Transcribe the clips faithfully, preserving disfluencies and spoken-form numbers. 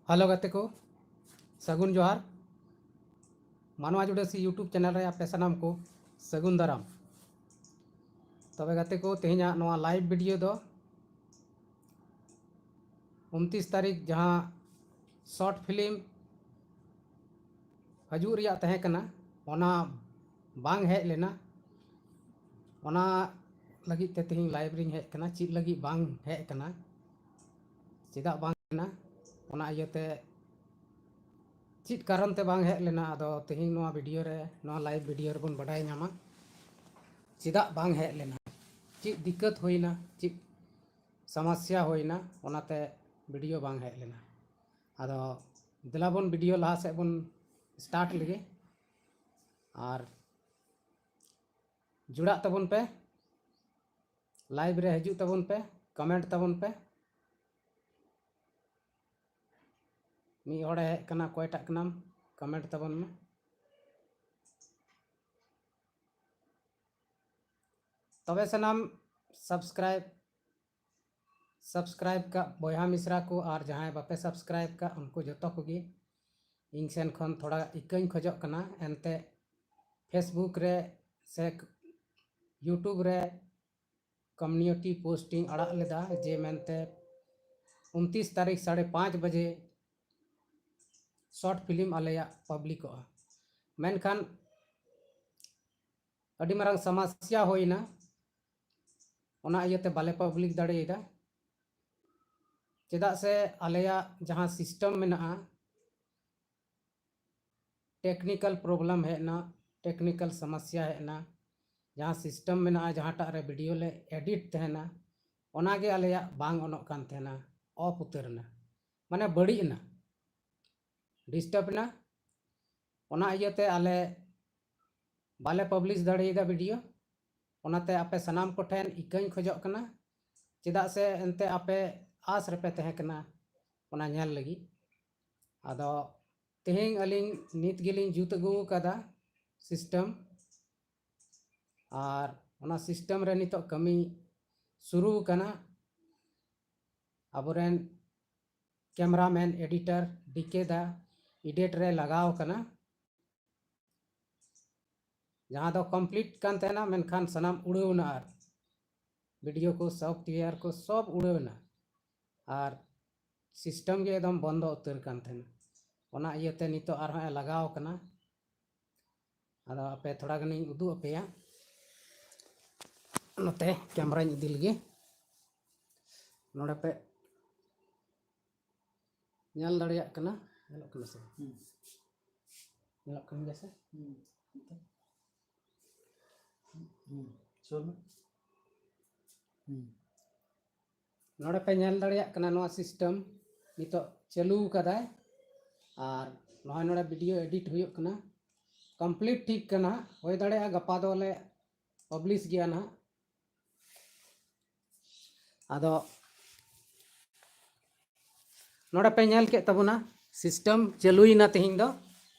Hello ᱜᱟᱛᱮ ᱠᱚ, ᱥᱟᱹᱜᱩᱱ ᱡᱚᱦᱟᱨ᱾ ᱢᱟᱱᱣᱟ ᱡᱩᱰᱟᱹᱥᱤ YouTube ᱪᱮᱱᱮᱞ ᱨᱮ ᱟᱯᱮ ᱥᱟᱱᱟᱢ ᱠᱚ ᱥᱟᱹᱜᱩᱱ ᱫᱟᱨᱟᱢ᱾ ᱛᱚᱵᱮ ᱜᱟᱛᱮ ᱠᱚ, ᱛᱮᱦᱮᱧᱟᱜ ᱱᱚᱣᱟ ᱞᱟᱭᱤᱵᱷ ᱵᱷᱤᱰᱤᱭᱳ ᱫᱚ ᱩᱱᱛᱤᱥ ᱛᱟᱹᱨᱤᱠᱷ ᱡᱟᱦᱟᱸ ᱥᱚᱨᱴ ᱯᱷᱤᱞᱢ ᱦᱤᱡᱩᱜ ᱨᱮᱭᱟᱜ ᱛᱟᱦᱮᱸ ᱠᱟᱱᱟ, ᱚᱱᱟ ᱵᱟᱝ ᱦᱮᱡ ᱞᱮᱱᱟ᱾ ᱚᱱᱟ ᱞᱟᱹᱜᱤᱫ ᱛᱮ ᱛᱮᱦᱮᱧ ᱞᱟᱭᱤᱵᱷ ᱨᱤᱧ ᱦᱮᱡ ᱠᱟᱱᱟ᱾ ᱪᱮᱫ ᱞᱟᱹᱜᱤᱫ ᱵᱟᱝ ᱦᱮᱡ ᱠᱟᱱᱟ, ᱪᱮᱫᱟᱜ ᱵᱟᱝ ᱦᱮᱡ ᱞᱮᱱᱟ, ᱚᱱᱟ ᱤᱭᱟᱹᱛᱮ ᱪᱮᱫ ᱠᱟᱨᱚᱱ ᱛᱮ ᱵᱟᱝ ᱦᱮᱡ ᱞᱮᱱᱟ, ᱟᱫᱚ ᱛᱮᱦᱮᱧ ᱱᱚᱣᱟ ᱵᱷᱤᱰᱤᱭᱳ ᱨᱮ, ᱱᱚᱣᱟ ᱞᱟᱭᱤᱵᱷ ᱵᱷᱤᱰᱤᱭᱳ ᱨᱮᱵᱚᱱ ᱵᱟᱰᱟᱭ ᱧᱟᱢᱟ ᱪᱮᱫᱟᱜ ᱵᱟᱝ ᱦᱮᱡ ᱞᱮᱱᱟ, ᱪᱮᱫ ᱫᱤᱠᱠᱟᱹᱛ ᱦᱩᱭᱱᱟ, ᱪᱮᱫ ᱥᱚᱢᱚᱥᱥᱟ ᱦᱩᱭᱱᱟ, ᱚᱱᱟᱛᱮ ᱵᱷᱤᱰᱤᱭᱳ ᱵᱟᱝ ᱦᱮᱡ ᱞᱮᱱᱟ᱾ ᱟᱫᱚ ᱫᱮᱞᱟ ᱵᱚᱱ ᱵᱷᱤᱰᱤᱭᱳ ᱞᱟᱦᱟ ᱥᱮᱫ ᱵᱚᱱ ᱥᱴᱟᱨᱴ ᱞᱮᱜᱮ᱾ ᱟᱨ ᱡᱩᱲᱟᱜ ᱛᱟᱵᱚᱱ ᱯᱮ, ᱞᱟᱭᱤᱵᱷ ᱨᱮ ᱦᱤᱡᱩᱜ ᱛᱟᱵᱚᱱ ᱯᱮ, ᱠᱚᱢᱮᱱᱴ ᱛᱟᱵᱚᱱ ᱯᱮ᱾ ᱢᱤᱫ ᱦᱚᱲᱮ ᱦᱮᱡ ᱠᱟᱱᱟ, ᱚᱠᱚᱭᱴᱟᱜ ᱠᱟᱱᱟᱢ? ᱠᱚᱢᱮᱱᱴ ᱛᱟᱵᱚᱱ ᱢᱮ᱾ ᱛᱚᱵᱮ ᱥᱟᱱᱟᱢ ᱥᱟᱵᱥᱠᱨᱟᱭᱤᱵ ᱥᱟᱵᱥᱠᱨᱟᱭᱤᱵ ᱠᱟᱜ ᱵᱚᱭᱦᱟ ᱢᱤᱥᱨᱟ ᱠᱚ, ᱟᱨ ᱡᱟᱦᱟᱸᱭ ᱵᱟᱯᱮ ᱥᱟᱵᱥᱠᱨᱟᱭᱤᱵ ᱠᱟᱜ, ᱩᱱᱠᱩ ᱡᱚᱛᱚ ᱠᱚᱜᱮ ᱤᱧ ᱥᱮᱱ ᱠᱷᱚᱱ ᱛᱷᱚᱲᱟ ᱤᱠᱟᱹᱧ ᱠᱷᱚᱡᱚᱜ ᱠᱟᱱᱟ᱾ ᱮᱱᱛᱮ Facebook ᱨᱮ ᱥᱮ YouTube ᱨᱮ ᱠᱚᱢᱤᱭᱩᱱᱤᱴᱤ ᱯᱳᱥᱴ ᱤᱧ ᱟᱲᱟᱜ ᱞᱮᱫᱟ ᱡᱮ ᱢᱮᱱᱛᱮ ᱩᱱᱛᱤᱥ ᱛᱟᱹᱨᱤᱠᱷ ᱥᱟᱲᱮ ᱯᱟᱸᱪ ᱵᱟᱡᱮ ᱥᱚᱨᱴ ᱯᱷᱤᱞᱢ ᱟᱞᱮᱭᱟᱜ ᱯᱟᱵᱽᱞᱤᱠᱚᱜᱼᱟ᱾ ᱢᱮᱱᱠᱷᱟᱱ ᱟᱹᱰᱤ ᱢᱟᱨᱟᱝ ᱥᱚᱢᱚᱥᱥᱟ ᱦᱩᱭᱱᱟ, ᱚᱱᱟ ᱤᱭᱟᱹᱛᱮ ᱵᱟᱞᱮ ᱯᱟᱵᱽᱞᱤᱠ ᱫᱟᱲᱮᱭᱟᱫᱟ᱾ ᱪᱮᱫᱟᱜ ᱥᱮ ᱟᱞᱮᱭᱟᱜ ᱡᱟᱦᱟᱸ ᱥᱤᱥᱴᱮᱢ ᱢᱮᱱᱟᱜᱼᱟ, ᱴᱮᱠᱱᱤᱠᱮᱞ ᱯᱨᱚᱵᱞᱮᱢ ᱦᱮᱡ ᱮᱱᱟ, ᱴᱮᱠᱱᱤᱠᱮᱞ ᱥᱚᱢᱚᱥᱥᱟ ᱦᱮᱡ ᱮᱱᱟ᱾ ᱡᱟᱦᱟᱸ ᱥᱤᱥᱴᱮᱢ ᱢᱮᱱᱟᱜᱼᱟ, ᱡᱟᱦᱟᱸᱴᱟᱜ ᱨᱮ ᱵᱷᱤᱰᱤᱭᱳ ᱞᱮ ᱮᱰᱤᱴ ᱛᱟᱦᱮᱱᱟ, ᱚᱱᱟᱜᱮ ᱟᱞᱮᱭᱟᱜ ᱵᱟᱝ ᱚᱱᱚᱜ ᱠᱟᱱ ᱛᱟᱦᱮᱱᱟ, ᱚᱯᱷ ᱩᱛᱟᱹᱨ ᱮᱱᱟ, ᱢᱟᱱᱮ ᱵᱟᱹᱲᱤᱡ ᱮᱱᱟ, ᱰᱤᱥᱴᱟᱨᱵ ᱮᱱᱟ᱾ ᱚᱱᱟ ᱤᱭᱟᱹᱛᱮ ᱟᱞᱮ ᱵᱟᱞᱮ ᱯᱟᱵᱽᱞᱤᱥ ᱫᱟᱲᱮᱭᱟᱫᱟ ᱵᱷᱤᱰᱤᱭᱳ᱾ ᱚᱱᱟᱛᱮ ᱟᱯᱮ ᱥᱟᱱᱟᱢ ᱠᱚᱴᱷᱮᱱ ᱤᱠᱟᱹᱧ ᱠᱷᱚᱡᱚᱜ ᱠᱟᱱᱟ, ᱪᱮᱫᱟᱜ ᱥᱮ ᱮᱱᱛᱮ ᱟᱯᱮ ᱟᱥ ᱨᱮᱯᱮ ᱛᱟᱦᱮᱸ ᱠᱟᱱᱟ ᱚᱱᱟ ᱧᱮᱞ ᱞᱟᱹᱜᱤᱫ᱾ ᱟᱫᱚ ᱛᱮᱦᱮᱧ ᱟᱹᱞᱤᱧ ᱱᱤᱛ ᱜᱮᱞᱤᱧ ᱡᱩᱛ ᱟᱹᱜᱩ ᱟᱠᱟᱫᱟ ᱥᱤᱥᱴᱮᱢ, ᱟᱨ ᱚᱱᱟ ᱥᱤᱥᱴᱮᱢ ᱨᱮ ᱱᱤᱛᱚᱜ ᱠᱟᱹᱢᱤ ᱥᱩᱨᱩ ᱟᱠᱟᱱᱟ᱾ ᱟᱵᱚᱨᱮᱱ cameraman, editor ᱰᱤ ᱠᱮ ᱫᱟ edit ᱨᱮ ᱞᱟᱜᱟᱣ ᱠᱟᱱᱟ, ᱡᱟᱦᱟᱸ ᱫᱚ complete ᱠᱟᱱ ᱛᱟᱦᱮᱱᱟ, ᱢᱮᱱᱠᱷᱟᱱ ᱥᱟᱱᱟᱢ ᱩᱲᱟᱹᱣ ᱮᱱᱟ, ᱟᱨ video ᱠᱚ, software ᱠᱚ ᱥᱚᱵ ᱩᱲᱟᱹᱣ ᱮᱱᱟ, ᱟᱨ system ᱜᱮ ᱮᱠᱫᱚᱢ ᱵᱚᱱᱫᱚ ᱩᱛᱟᱹᱨ ᱠᱟᱱ ᱛᱟᱦᱮᱱᱟ᱾ ᱚᱱᱟ ᱤᱭᱟᱹᱛᱮ ᱱᱤᱛᱚᱜ ᱟᱨᱦᱚᱸ ᱮ ᱞᱟᱜᱟᱣ ᱠᱟᱱᱟ᱾ ᱟᱫᱚ ᱟᱯᱮ ᱛᱷᱚᱲᱟ ᱜᱟᱱᱤᱧ ᱩᱫᱩᱜ ᱟᱯᱮᱭᱟ, ᱱᱚᱛᱮ cameraᱧ ᱤᱫᱤ ᱞᱮᱜᱮ᱾ ᱱᱚᱰᱮ ᱯᱮ ᱧᱮᱞ ᱫᱟᱲᱮᱭᱟᱜ ᱠᱟᱱᱟ, ᱧᱮᱞᱚᱜ ᱠᱟᱱᱟ ᱥᱮ? ᱦᱩᱸ᱾ ᱧᱮᱞᱚᱜ ᱠᱟᱱ ᱜᱮᱭᱟ ᱥᱮ? ᱦᱩᱸ᱾ ᱦᱩᱸ᱾ ᱥᱩᱨ ᱢᱮ᱾ ᱦᱩᱸ᱾ ᱱᱚᱰᱮ ᱯᱮ ᱧᱮᱞ ᱫᱟᱲᱮᱭᱟᱜ ᱠᱟᱱᱟ, ᱱᱚᱣᱟ system ᱱᱤᱛᱚᱜ ᱪᱟᱹᱞᱩ ᱠᱟᱫᱟᱭ, ᱟᱨ ᱱᱚᱜᱼᱚᱭ ᱱᱚᱰᱮ video edit ᱦᱩᱭᱩᱜ ᱠᱟᱱᱟ, complete ᱴᱷᱤᱠ ᱠᱟᱱᱟ᱾ ᱦᱩᱭ ᱫᱟᱲᱮᱭᱟᱜᱼᱟ ᱜᱟᱯᱟ ᱫᱚᱞᱮ publish ᱜᱮᱭᱟ ᱱᱟᱦᱟᱜ᱾ ᱟᱫᱚ ᱱᱚᱰᱮ ᱯᱮ ᱧᱮᱞ ᱠᱮᱫ ᱛᱟᱵᱚᱱᱟ, system ᱪᱟᱹᱞᱩᱭᱮᱱᱟ ᱛᱮᱦᱮᱧ ᱫᱚ᱾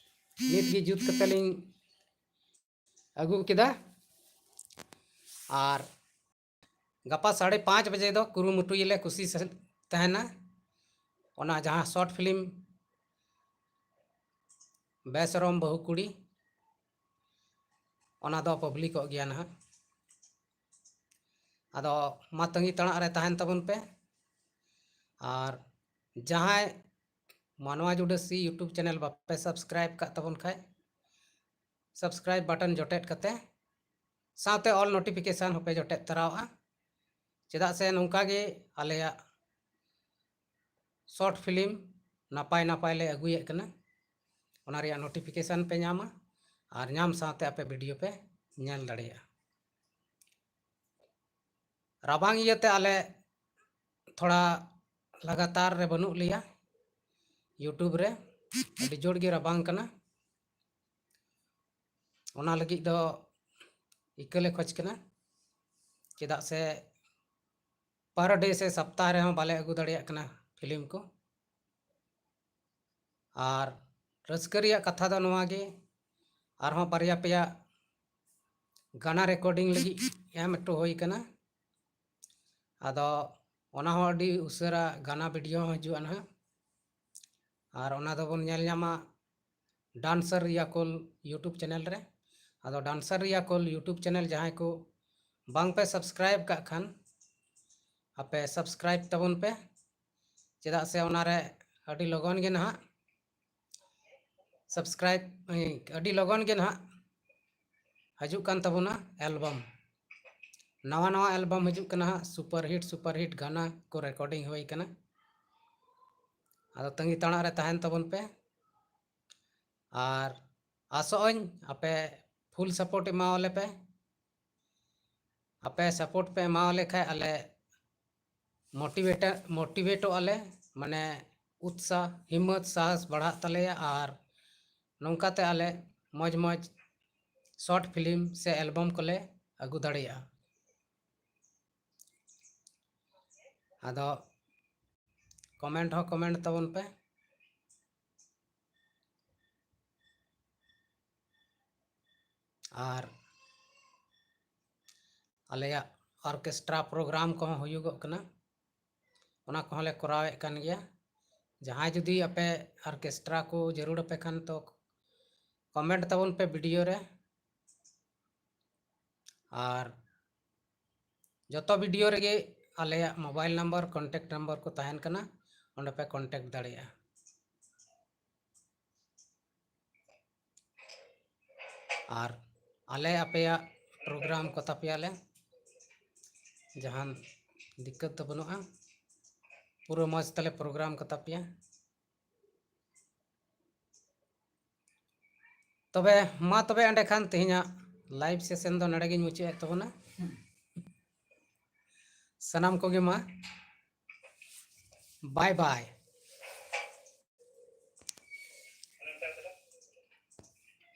ᱱᱤᱛ ᱜᱮ ᱡᱩᱛ ᱠᱟᱛᱮ ᱞᱤᱧ ᱟᱹᱜᱩ ᱠᱮᱫᱟ᱾ ᱟᱨ ᱜᱟᱯᱟ ᱥᱟᱲᱮ ᱯᱟᱸᱪ ᱵᱟᱡᱮ ᱫᱚ ᱠᱩᱨᱩᱢᱩᱴᱩᱭᱟᱞᱮ, ᱠᱩᱥᱤ ᱥᱮ ᱛᱟᱦᱮᱱᱟ᱾ ᱚᱱᱟ ᱡᱟᱦᱟᱸ short film ᱵᱮᱥᱚᱨᱚᱢ ᱵᱟᱹᱦᱩ ᱠᱩᱲᱤ, ᱚᱱᱟ ᱫᱚ ᱯᱟᱵᱽᱞᱤᱠᱚᱜ ᱜᱮᱭᱟ ᱱᱟᱦᱟᱜ᱾ ᱟᱫᱚ ᱢᱟ ᱛᱟᱺᱜᱤ ᱛᱟᱲᱟᱜ ᱨᱮ ᱛᱟᱦᱮᱱ ᱛᱟᱵᱚᱱ ᱯᱮ᱾ ᱟᱨ ᱡᱟᱦᱟᱸᱭ ᱢᱟᱱᱣᱟ ᱡᱩᱰᱟᱹᱥᱤ YouTube channel ᱵᱟᱯᱮ subscribe ᱠᱟᱜ ᱛᱟᱵᱚᱱ ᱠᱷᱟᱡ, subscribe button ᱡᱚᱴᱮᱫ ᱠᱟᱛᱮ ᱥᱟᱶᱛᱮ all notification ᱦᱚᱸᱯᱮ ᱡᱚᱴᱮᱫ ᱛᱚᱨᱟᱣᱟᱜᱼᱟ᱾ ᱪᱮᱫᱟᱜ ᱥᱮ ᱱᱚᱝᱠᱟ ᱜᱮ ᱟᱞᱮᱭᱟᱜ short film ᱱᱟᱯᱟᱭ ᱱᱟᱯᱟᱭ ᱞᱮ ᱟᱹᱜᱩᱭᱮᱫ ᱠᱟᱱᱟ, ᱚᱱᱟ ᱨᱮᱭᱟᱜ notification ᱯᱮ ᱧᱟᱢᱟ ᱟᱨ ᱧᱟᱢ ᱥᱟᱶᱛᱮ ᱟᱯᱮ video ᱯᱮ ᱧᱮᱞ ᱫᱟᱲᱮᱭᱟᱜᱼᱟ᱾ ᱨᱟᱵᱟᱝ ᱤᱭᱟᱹᱛᱮ ᱟᱞᱮ ᱛᱷᱚᱲᱟ ᱞᱟᱜᱟᱛᱟᱨ ᱨᱮ ᱵᱟᱹᱱᱩᱜ ᱞᱮᱭᱟ YouTube ᱨᱮ, ᱟᱹᱰᱤ ᱡᱳᱨ ᱜᱮ ᱨᱟᱵᱟᱝ ᱠᱟᱱᱟ᱾ ᱚᱱᱟ ᱞᱟᱹᱜᱤᱫ ᱫᱚ ᱤᱠᱟᱹ ᱞᱮ ᱠᱷᱚᱡᱽ ᱠᱟᱱᱟ, ᱪᱮᱫᱟᱜ ᱥᱮ per day ᱥᱮ ᱥᱚᱯᱛᱟᱦ ᱨᱮᱦᱚᱸ ᱵᱟᱞᱮ ᱟᱹᱜᱩ ᱫᱟᱲᱮᱭᱟᱜ ᱠᱟᱱᱟ film ᱠᱚ᱾ ᱟᱨ ᱨᱟᱹᱥᱠᱟᱹ ᱨᱮᱭᱟᱜ ᱠᱟᱛᱷᱟ ᱫᱚ ᱱᱚᱣᱟ ᱜᱮ, ᱟᱨᱦᱚᱸ ᱵᱟᱨᱭᱟ ᱯᱮᱭᱟ ᱜᱟᱱᱟ recording ᱞᱟᱹᱜᱤᱫ ᱮᱢ ᱦᱚᱴᱚ ᱦᱩᱭ ᱠᱟᱱᱟ᱾ ᱟᱫᱚ ᱚᱱᱟ ᱦᱚᱸ ᱟᱹᱰᱤ ᱩᱥᱟᱹᱨᱟ ᱜᱟᱱᱟ video ᱦᱚᱸ ᱦᱤᱡᱩᱜᱼᱟ ᱱᱟᱦᱟᱜ᱾ ᱟᱨ ᱚᱱᱟ ᱫᱚᱵᱚᱱ ᱧᱮᱞ ᱧᱟᱢᱟ ᱰᱟᱱᱥᱟᱨ ᱨᱤᱭᱟᱠᱚᱞ YouTube ᱪᱮᱱᱮᱞ ᱨᱮ᱾ ᱟᱫᱚ ᱰᱟᱱᱥᱟᱨ ᱨᱤᱭᱟᱠᱚᱞ YouTube ᱪᱮᱱᱮᱞ ᱡᱟᱦᱟᱸᱭ ᱠᱚ ᱵᱟᱝ ᱯᱮ ᱥᱟᱵᱥᱠᱨᱟᱭᱤᱵ ᱠᱟᱜ ᱠᱷᱟᱱ, ᱟᱯᱮ ᱥᱟᱵᱥᱠᱨᱟᱭᱤᱵ ᱛᱟᱵᱚᱱ ᱯᱮ, ᱪᱮᱫᱟᱜ ᱥᱮ ᱚᱱᱟᱨᱮ ᱟᱹᱰᱤ ᱞᱚᱜᱚᱱ ᱜᱮ ᱱᱟᱦᱟᱜ ᱥᱟᱵᱥᱠᱨᱟᱭᱤᱵ, ᱟᱹᱰᱤ ᱞᱚᱜᱚᱱ ᱜᱮ ᱱᱟᱦᱟᱜ ᱦᱤᱡᱩᱜ ᱠᱟᱱ ᱛᱟᱵᱚᱱᱟ ᱮᱞᱵᱟᱢ᱾ ᱱᱟᱣᱟ ᱱᱟᱣᱟ ᱮᱞᱵᱟᱢ ᱦᱤᱡᱩᱜ ᱠᱟᱱᱟ ᱦᱟᱸᱜ, ᱥᱩᱯᱟᱨ ᱦᱤᱴ ᱥᱩᱯᱟᱨ ᱦᱤᱴ ᱜᱟᱱᱟ ᱠᱚ ᱨᱮᱠᱚᱨᱰᱤᱝ ᱦᱩᱭ ᱠᱟᱱᱟ᱾ ᱟᱫᱚ ᱛᱟᱺᱜᱤ ᱛᱟᱲᱟᱜ ᱨᱮ ᱛᱟᱦᱮᱱ ᱛᱟᱵᱚᱱ ᱯᱮ᱾ ᱟᱨ ᱟᱥᱚᱜ ᱟᱹᱧ ᱟᱯᱮ ᱯᱷᱩᱞ ᱥᱟᱯᱳᱨᱴ ᱮᱢᱟᱣᱟᱞᱮ ᱯᱮ᱾ ᱟᱯᱮ ᱥᱟᱯᱳᱨᱴ ᱯᱮ ᱮᱢᱟᱣᱟᱞᱮ ᱠᱷᱟᱡ ᱟᱞᱮ ᱢᱳᱴᱤᱵᱷᱮᱴ ᱢᱳᱴᱤᱵᱷᱮᱴᱚᱜ ᱟᱞᱮ, ᱢᱟᱱᱮ ᱩᱛᱥᱟᱦ ᱦᱤᱢᱢᱚᱛ ᱥᱟᱦᱚᱥ ᱵᱟᱲᱦᱟᱜ ᱛᱟᱞᱮᱭᱟ᱾ ᱟᱨ ᱱᱚᱝᱠᱟᱛᱮ ᱟᱞᱮ ᱢᱚᱡᱽ ᱢᱚᱡᱽ ᱥᱚᱨᱴ ᱯᱷᱤᱞᱢ ᱥᱮ ᱮᱞᱵᱟᱢ ᱠᱚᱞᱮ ᱟᱹᱜᱩ ᱫᱟᱲᱮᱭᱟᱜᱼᱟ᱾ ᱟᱫᱚ ᱠᱚᱢᱮᱱᱴ ᱦᱚᱸ ᱠᱚᱢᱮᱱᱴ ᱛᱟᱵᱚᱱ ᱯᱮ᱾ ᱟᱨ ᱟᱞᱮᱭᱟᱜ ᱚᱨᱠᱮᱥᱴᱨᱟ ᱯᱨᱳᱜᱨᱟᱢ ᱠᱚᱦᱚᱸ ᱦᱩᱭᱩᱜᱚᱜ ᱠᱟᱱᱟ, ᱚᱱᱟ ᱠᱚᱦᱚᱸ ᱞᱮ ᱠᱚᱨᱟᱣᱮᱫ ᱠᱟᱱ ᱜᱮᱭᱟ᱾ ᱡᱟᱦᱟᱸᱭ ᱡᱩᱫᱤ ᱟᱯᱮ ᱚᱨᱠᱮᱥᱴᱨᱟ ᱠᱚ ᱡᱟᱹᱨᱩᱲ ᱟᱯᱮ ᱠᱷᱟᱱ ᱛᱚ ᱠᱚᱢᱮᱱᱴ ᱛᱟᱵᱚᱱ ᱯᱮ ᱵᱷᱤᱰᱤᱭᱳ ᱨᱮ᱾ ᱟᱨ ᱡᱚᱛᱚ ᱵᱷᱤᱰᱤᱭᱳ ᱨᱮᱜᱮ ᱟᱞᱮᱭᱟᱜ ᱢᱳᱵᱟᱭᱤᱞ ᱱᱟᱢᱵᱟᱨ, ᱠᱚᱱᱴᱮᱠᱴ ᱱᱟᱢᱵᱟᱨ ᱠᱚ ᱛᱟᱦᱮᱱ ᱠᱟᱱᱟ, ᱚᱸᱰᱮ ᱯᱮ ᱠᱚᱱᱴᱮᱠᱴ ᱫᱟᱲᱮᱭᱟᱜᱼᱟ᱾ ᱟᱨ ᱟᱞᱮ ᱟᱯᱮᱭᱟᱜ ᱯᱨᱳᱜᱨᱟᱢ ᱠᱚᱛᱟ ᱯᱮᱭᱟᱞᱮ, ᱡᱟᱦᱟᱱ ᱫᱤᱠᱠᱟᱹᱛ ᱫᱚ ᱵᱟᱹᱱᱩᱜᱼᱟ, ᱯᱩᱨᱟᱹ ᱢᱚᱡᱽ ᱛᱟᱞᱮ ᱯᱨᱳᱜᱨᱟᱢ ᱠᱚᱛᱟ ᱯᱮᱭᱟ᱾ ᱛᱚᱵᱮ ᱢᱟ ᱛᱚᱵᱮ ᱮᱸᱰᱮ ᱠᱷᱟᱱ ᱛᱮᱦᱮᱧᱟᱜ ᱞᱟᱭᱤᱵᱷ ᱥᱮᱥᱚᱱ ᱫᱚ ᱱᱚᱰᱮ ᱜᱤᱧ ᱢᱩᱪᱟᱹᱫ ᱮᱫ ᱛᱟᱵᱚᱱᱟ᱾ ᱥᱟᱱᱟᱢ ᱠᱚᱜᱮ ᱢᱟ ᱵᱟᱭ ᱵᱟᱭ᱾